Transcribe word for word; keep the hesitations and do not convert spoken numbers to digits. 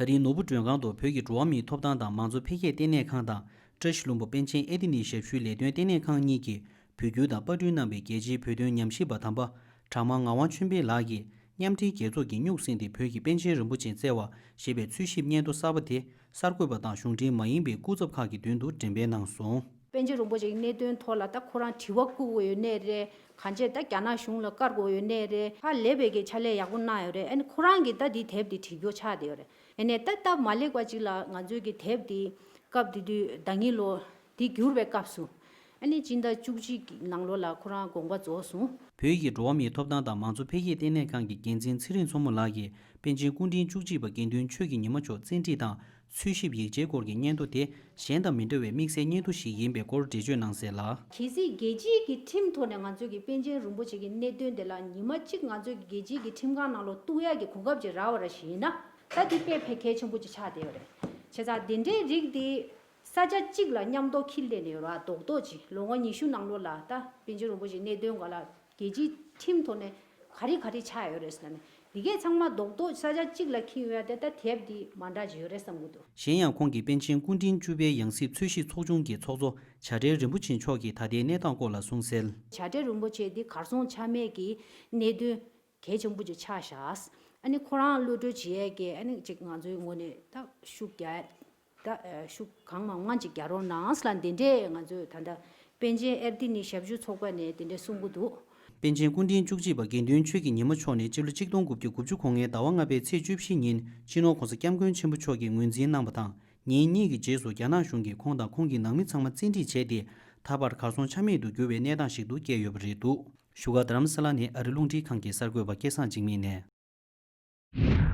ད་རིང་ནོར་བུ་མགྲོན་ཁང་དུ་བོད་ཀྱི་འགྲོ་བ་མིའི་ཐོབ་ཐང་དང་མང་གཙོ་འཕེལ་རྒྱས་ལྟེ་གནས་ཁང་དང་། བཀྲ་ཤིས་ལྷུན་པོ་པཎ་ཆེན་ཨེ་ཏི་ནི་ཞབས་ཞུའི་ལས་དོན་ལྟེ་གནས་ཁང་གཉིས་ཀྱིས་བོད་བསྒྱུར་དང་པར་སྐྲུན་གནང་བའི་རྒྱལ་སྤྱིའི་བོད་དོན་ཉམས་ཞིབ་པ་དམ་པ། གྲགས་མང་ངག་དབང་ཆོས་འཕེལ་ལགས་ཀྱིས། མཉམ་འབྲེལ་རྒྱལ་ཚོགས་ཀྱིས་སྨྱུག་སྲིང་སྟེ་བོད་ཀྱི་པཎ་ཆེན་རིན་པོ་ཆེ་བསྩལ་བ་ཞེས་པའི་འཚོལ་ཞིབ་སྙན་ཐོ་གསར་པ་དེ། གསར་འགོད་པ་དང་གཞུང་འབྲེལ་མ་ཡིན་པའི་སྐུ་ཚབ་ཁག་གི་མདུན་དུ་འགྲེམས་སྤེལ་གནང་སོང་། པཎ་ཆེན་རིན་པོ་ཆེ་གི་གནད་དོན་ཐོག་ལ་ད་ཁོ་རང་དྲི་བ་བཀོད་དགོས་ཡོད་ནའི་རེད། གང་བྱས་ད་རྒྱ་ནག་གཞུང་ལ་བཀར་དགོས་ཡོད་ནའི་རེད། ཧ་ལས་པའི་གི་ཕྱག་ལས་ཡག་པོ་གནང་ཡོད་རེད། ཨ་ནི་ཁོ་རང་གིས་ད་འདི་དེབ་འདི་བྲིས་རྒྱུ་ཆགས་བསྡད་ཡོད་རེད། ཨ་ནི་ད་སྟབས་མ་ལེགས་པ་ཅིག་ལ་ང་ཚོའི་གི་དེབ་འདི་སྐབས་དེ་དུས་ཟླ་ཉིན་ལོ་འདི་བསྒྱུར་བའི་སྐབས་སུ། ཨ་ནི་སྤྱི་ཟླ་བཅུ་གཅིག་གི་ནང་ལོགས་ལ་ཁོ་རང་དགོངས་པ་རྫོགས་སོང་། བོད་ཀྱི་འགྲོ་བ་མིའི་ཐོབ་ཐང་དང་མང་གཙོ་འཕེལ་རྒྱས་ལྟེ་གནས་ཁང་གི་འགན་འཛིན་ཚེ་རིང་མཚོ་མོ་ལགས་ཀྱིས་པཎ་ཆེན་སྐུ་ཕྲེང་བཅུ་གཅིག་པ་དགེ་འདུན་ཆོས་ཀྱི་ཉི་མ་མཆོག་བཙན་ཁྲིད་དང་། འཚོལ་ཞིབ་ཡིག་ཆའི་སྐོར་གྱི་སྙན་ཐོ་དེ་གཞན་དང་མི་འདྲ་བའི་དམིགས་བསལ་སྙན་ཐོ་ཞིག་ཡིན་པའི་སྐོར་འགྲེལ་བརྗོད་གནང་གསལ་ལ། གལ་སྲིད་རྒྱལ་སྤྱིའི་གི་ཁྲིམས་ཐོག་ནས་ང་ཚོས་ཀྱི་པཎ་ཆེན་རིན་པོ་ཆེ་གི་གནད་དོན་དེ་ལ་ཉི་མ་གཅིག་ང་ཚོས་ཀྱི་རྒྱལ་སྤྱིའི་གི་ཁྲིམས་ཁང་ནང་ལོགས་གཏུག་ཡག་གི་གོ་སྐབས་ཅིག་རག་པ་ར་ཞིག་ཡིན་ན། ད་དེ་དཔེ་ཕན་གལ་ཆེན་པོ་ཅིག་ཆགས་བསྡད་ཡོད་རེད། བྱས་ཙང་དེ་འདྲའི་རིགས་དེ་ས་ཆ་གཅིག་ལ་མཉམ་དུ་འཁྱེར་སླེབས་ནས་ཡོད་ར་རྡོག་རྡོག་ཅིག་ལོ་ངོ་ཉི་ཤུ་ནང་ལོགས་ལ་ད་པཎ་ཆེན་རིན་པོ་ཆེའི་གནད་དོན་སྒང་ལ་རྒྱལ་སྤྱིའི་ཁྲིམས་ཐོག་ནས་ག་རེ་ག་རེ་ཆགས་ཡོད་རེད་ཟེར་ན་ནི། འདི་གས་ཚང་མ་རྡོག་རྡོག་ས་ཆ་གཅིག་ལ་འཁྱེར་ཡོད་དེ་ད་དེབ་འདི་མ་འདྲ་ཅིག་ཡོད་རེད་བསམ་གྱི་འདུག། གཞན་ཡང་ཁོང་གིས་པཎ་ཆེན་སྐུ་ཕྲེང་བཅུ་པའི་ཡང་སྲིད་འཚོལ་ཞིབ་ཚོགས་ཆུང་གི་ཚོགས་གཙོ་བྱ་བྲལ་རིན་པོ་ཆེ་མཆོག་གིས་ད་ལྟའི་གནས་སྟངས་སྐོར་ལ་གསུངས་གསལ། བྱ་བྲལ་རིན་པོ་ཆེ་འདི་གར་སོང་ཆ་མེད་ཀྱི་གནད་དོན་གལ་ཆེན་པོ་ཅིག་ཆགས་བཞག། ཨ་ནི་ཁོ་རང་གློད་གྲོལ་བྱེད་ཡས་ཀྱི་ཨ་ནི་ཅིག་ང་ཚོའི་ངོས་ནས་ད་ཤུགས་རྒྱག་ད་ཨ་ཤུགས་གང་མང་མང་ཅིག་རྒྱག་རོགས་གནང་ལ་འདི་འདྲས་ང་ཚོས་ད་ལྟ་པཎ་ཆེན་ཨེ་ཏི་ནི་ཞབས་ཞུ་ཚོགས་པ་ནས་འདི་འདྲས་གསུང་གི་འདུག། པཎ་ཆེན་སྐུ་ཕྲེང་བཅུ་གཅིག་པ་དགེ་འདུན་ཆོས་ཀྱི་ཉི་མ་མཆོག་ནི་སྤྱི་ལོ་ཆིག་སྟོང་དགུ་བརྒྱ་དགུ་བཅུ་གོ་ལྔའི་ཟླ་བ་ལྔ་པའི་ཚེས་བཅུ་བཞི་ཉིན་སྤྱི་ནོར་༸གོང་ས་༸སྐྱབས་མགོན་ཆེན་པོ་མཆོག་གིས་ངོས་འཛིན་གནང་བ་དང་། ཉིན་གཉིས་ཀྱི་རྗེས་སུ་རྒྱ་ནག་གཞུང་གིས་ཁོང་དང་ཁོང་གི་ནང་མི་ཚང་མ་བཙན་ཁྲིད་བྱས་ཏེ། ད་བར་གར་སོང་ཆ་མེད་དུ་གྱུར་བའི་གནས་སྟངས་ཤིག་ཏུ་བསྐྱལ་ཡོད་པ་རེད་འདུག། བཞུགས་སྒར་རྡ་རམ་ས་ལ་ནས་ཨ་རི་རླུང་འཕྲིན་ཁང་གི་གསར་འགོད་པ་སྐལ་བཟང་འཇིགས་མེད་ནས།